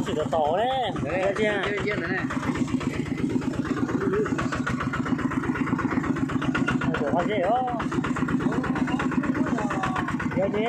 Tsis tau tau ne. Ua ze os. Yog ne.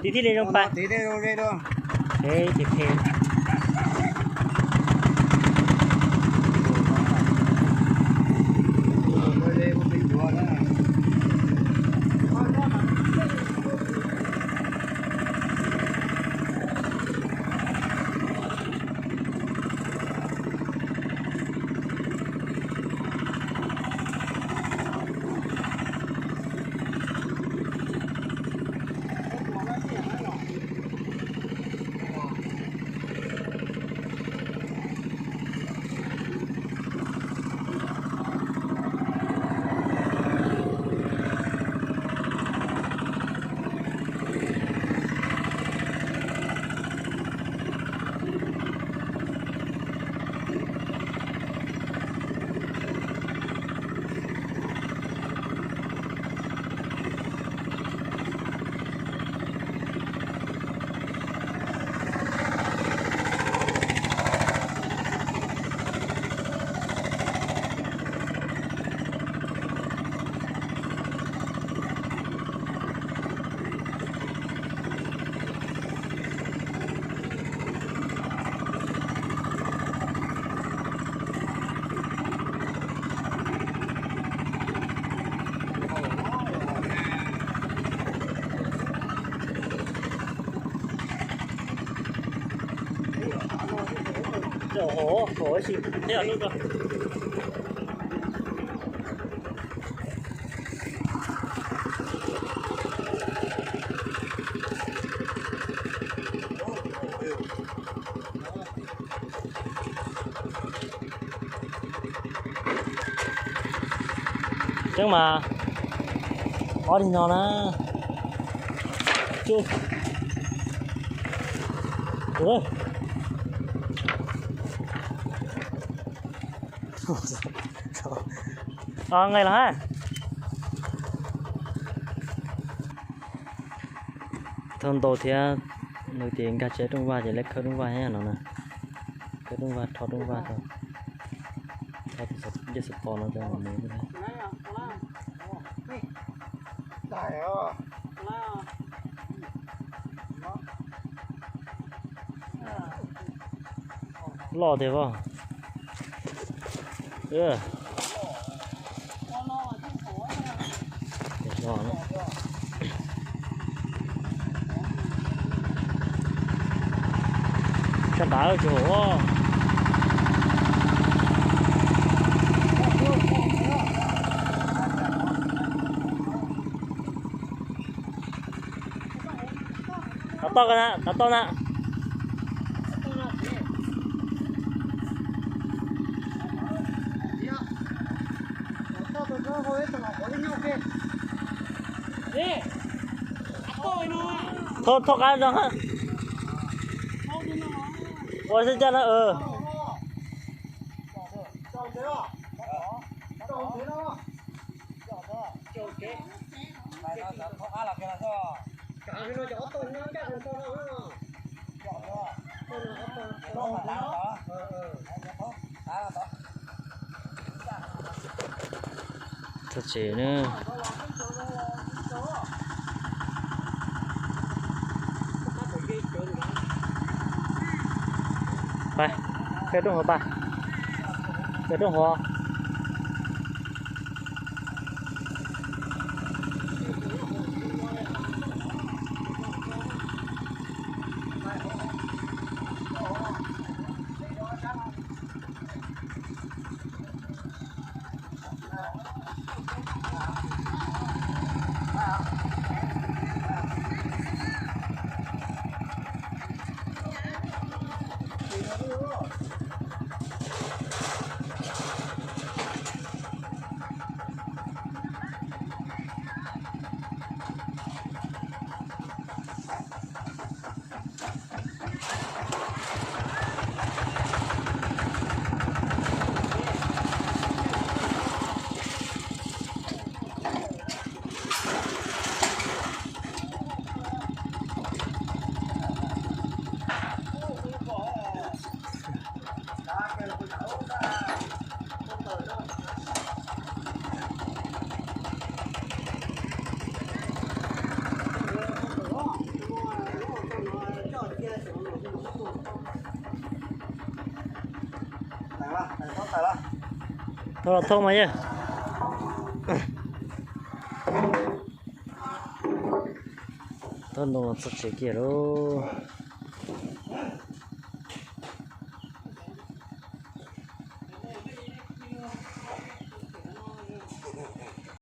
Tiv thiaj li zoo pas. Tiv thiaj zoo li. Ov, ov, ov, ib sim, ib sim. Tseeb mas, ob li no na. Tsuj. Nqis los ha. Thauj ntau thiab, nws tias nkag tsev rooj vag ces lawv khawb rooj vag thiab no na. Khawb rooj vag, rho rooj vag tau. Rho tus dej xov tos no rau mus. Loj tiag as. Sab nrad tsis haum. Qab toj na, qab toj na. Thauj, thauj qab no. Ua xib caj no. Txog tsev na. Pab, peb rooj hauv pab, peb rooj hauv. Thauj los thauj mas yawg. Thauj ntoo los txog tsev kiag lauj.